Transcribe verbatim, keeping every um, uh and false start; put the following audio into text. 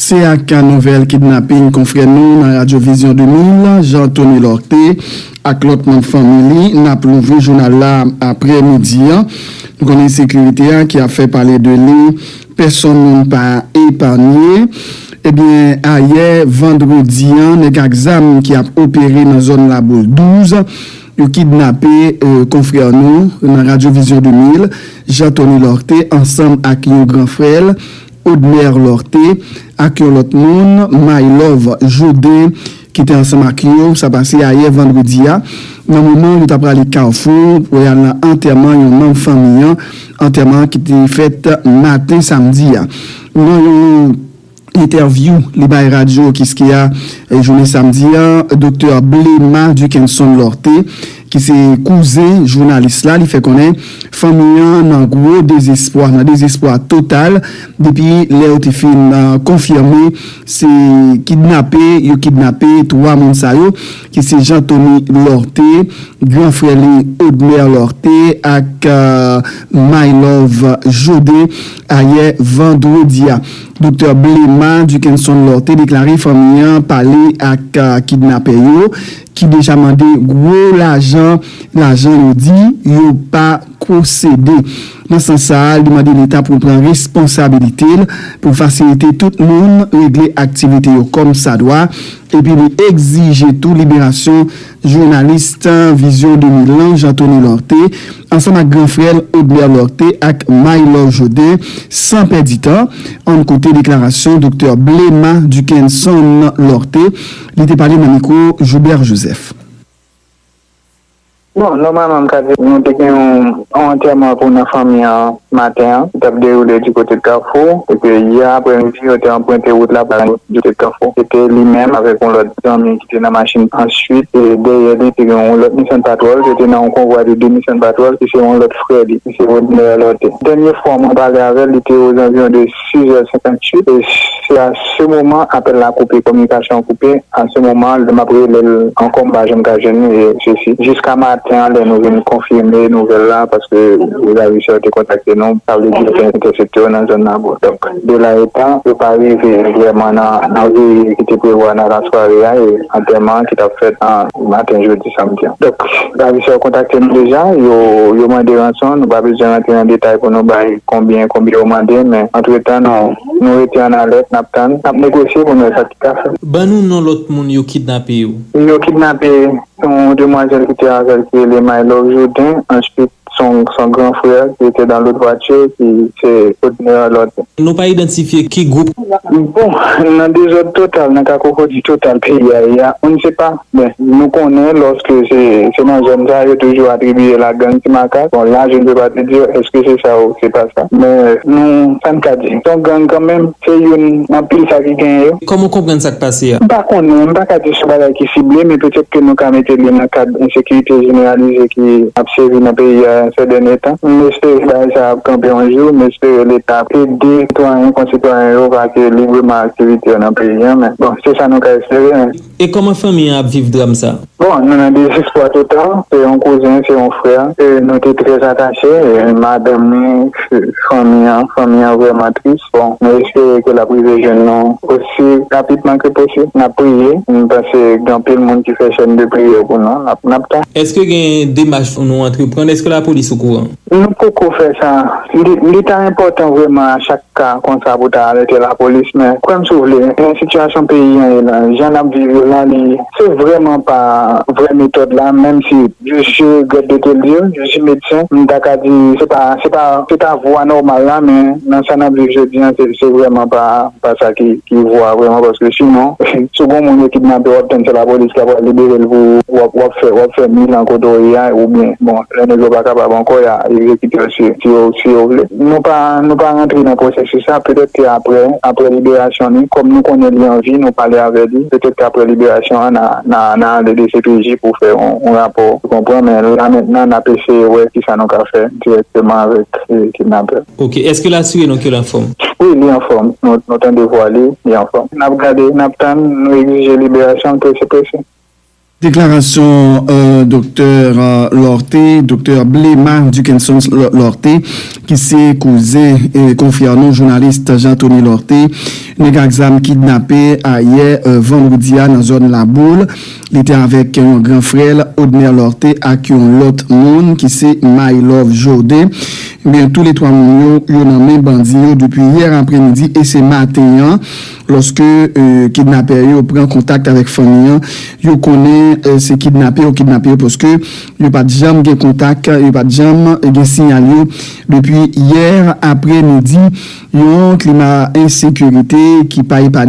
Se ak nouvèl kidnaping konfrè nou nan Radyo Vizyon de mil, Jean Tony Lorté, ak lòt manm fanmi li, n ap louvri jounal la aprè midi an. Nou konnen sekirite a ki ap fè pale de li, pèsonn moun pa epanye. Ebyen, ayè vandredi an, nèg ak zam ki ap opere nan zòn Laboul douz, yo kidnape, e, konfrè nou nan Radyo Vizyon de mil, Jean Tony Lorté, ansanm ak yon gran frè l, Odmer Lorté, ak yon lòt moun, My Love Joden, ki te ansanm ak yo. Sa pase ayè vandredi a, nan moman yo t ap prale Kafou pou y al nan antèman yon manm fanmi an, antèman ki te fèt maten samdi a. Nan yon entèvyou li bay radyo Kiskeya, e, jounen samdi a, doktè Blema Duckenson Lorté, ki se kouzen jounalis la, li fè konnen fanmi an nan gwo dezespwa, nan dezespwa total, depi lè yo te fin, e, konfime se kidnape, yo kidnape twa moun sa yo, ki se Jean Tony Lorté, gran frè li Odmer Lorté ak, e, My Love Joden ayè vandredi a. Doktè Blema Duckenson Lorté deklare fanmi an pale ak, e, kidnapè yo, ki deja mande gwo lajan, lajan yo di yo pa posede. Nan sans sa a, li mande Leta pou pran responsabilite l pou fasilite tout moun regle aktivite yo kòm sa dwa, epi li egzije tou liberasyon jounalis Vizyon de mil lan, Jean Tony Lorté, ansanm ak gran frè l Odmer Lorté ak My Love Joden, san pèdi tan. Ann koute deklarasyon doktè Blema Duckenson Lorté, li te pale nan mikwo Joubert Joseph. Bon, nòmalman, m ka di nou te gen yon, yon antèman pou nan fanmi an maten an, ki t ap dewoule di kote Kafou, epi yè aprèmidi, yo te anprente wout la pou al di kote Kafou. Se te li menm avèk yon lòt zanmi ki te nan machin. Answit, e, dèyè li, te gen yon lòt Nissan Patrol, ki te nan yon konvwa de de Nissan Patrol, ki se yon lòt frè li, ki se Rodner Lorté. Dènye fwa mwen pale avè l, li te ozanviwon de sizè senkanntuit, e se a se moman apèl la koupe, kominikasyon an koupe. A se moman, lè m ap rele l ankò, m pa janm ka jwenn li, e sesi. Jiska maten an, lè nou vin konfime nouvèl la, paske rezavisè yo te kontakte nou, sa vle di yo te entèsepte yo nan zòn nan. Bon, donk, de la etan, yo pa rive vrèman nan, nan veye ki te prevwa nan lasware a, e antèman an ki t ap fèt nan maten jodi samdi an. Donk, rezavisè yo kontakte nou deja, yo, yo mande ranson, nou pa bezwen rantre nan detay pou nou bay konbyen, konbyen yo mande, men antretan, nou, nou rete an alèt, n ap tann, n ap negosye pou nou wè sa ki ka fèt. Ban nou non lòt moun yo kidnape yo. Yo kidnape yon demwazèl ki te avè l ki rele My Love Joden, answit son, son gran frè ki te dans l'autre voiture, ki se Odner Lorté. Nou pa idantifye ki gwoup. Bon, nan dezòd total, nan kakofoni total peyi a ye a, on ne sait pas. Men, nou konnen lòske se, se nan zòn sa, yo toujou atribiye la gang Ti Makak. Bon, là, je ne peux pas te dire est-ce que c'est ça ou c'est pas ça. Men, nou, sa n ka di. Se yon gang kanmenm, se youn nan pil sa ki genyen yo. Kòman w konprann sa k pase a? M pa konnen, m pa ka di se yon bagay ki sible, men petèt ke nou ka mete li nan kad ensekirite jeneralize ki ap seri nan peyi a sè dènye tan. M espere bagay sa ap kanpe yon jou, m espere Leta ede sitwayen, konsitwayen yo, pa ke libreman aktivite yo nan peyi a, men bon, se sa nou ka espere, men. E kòman fanmi an ap viv dram sa? Bon, nou nan dezespwa total. Se yon kouzen, se yon frè ke nou te trè atache. E madanm li, fanmi an, fanmi an vrèman tris. Bon, nou espere ke l ap rive jwenn nou osi rapidman ke posib. N ap priye. M panse gen anpil moun ki fè chèn de priyè pou nou. N ap, n ap tann. Èske gen demach nou antreprann? Èske lapolis okouran? Nou poko fè sa. Li, li ta enpòtan vrèman a chak ka konsa pou ta alète lapolis, men kwè m si w vle, nan sitiyasyon peyi an ye la, jan n ap viv yo la, li, se vrèman pa vrè metòd la, menm si je suis regret de te le dire, je suis médecin, m ta ka di se pa, se pa, se ta vwa nòmal la, men nan sa n ap viv jodi an, se, se vrèman pa, pa sa ki, ki vwa vrèman, paske sinon, si w gen yon moun yo kidnape, w ap tann se lapolis ki ap libere l pou w ap, w ap fè, w ap fè mil an kote w ye a, oubyen, bon, lè nèg yo pa kapab ankò, y a egzekite yo si, si yo, si yo vle. Nou pa, nou pa rantre nan pwosesis sa, petèt ke aprè, aprè liberasyon li, kòm nou konnen li an vi, nou pale avè li, petèt ke aprè liberasyon an, n a, n a, n a ale D C P J pou fè yon, yon rapò, ou konprann, men la mentnan, n ap eseye wè kisa nou ka fè dirèkteman avèk, e, kidnapè. Ok, èske l asire nou ke l anfòm? Wi, li anfòm. Nou, nou tande vwa li, li anfòm. N ap gade, n ap tann, nou egzije liberasyon l prese prese. Deklarasyon Doktè Lorthé, Doktè Blema Duckenson Lorthé, ki se kouzen konfrè nou, jounalis Jean Tony Lorthé, nèg ak zam kidnape ayè vandredi a nan zòn Laboul. Li te avèk yon gran frè l, Odner Lorthé, ak yon lòt moun ki se My Love Jodin. Ebyen, toulètwa moun yo, yo nan men bandi yo depi yè aprèmidi e se maten an, lòske kidnapè yo pran kontak avèk fanmi an, yo konnen se kidnape yo kidnape yo paske yo pa t janm gen kontak, yo pa t janm gen siyal yo depi yè aprèmidi. Yon klima ensekirite ki pa epanye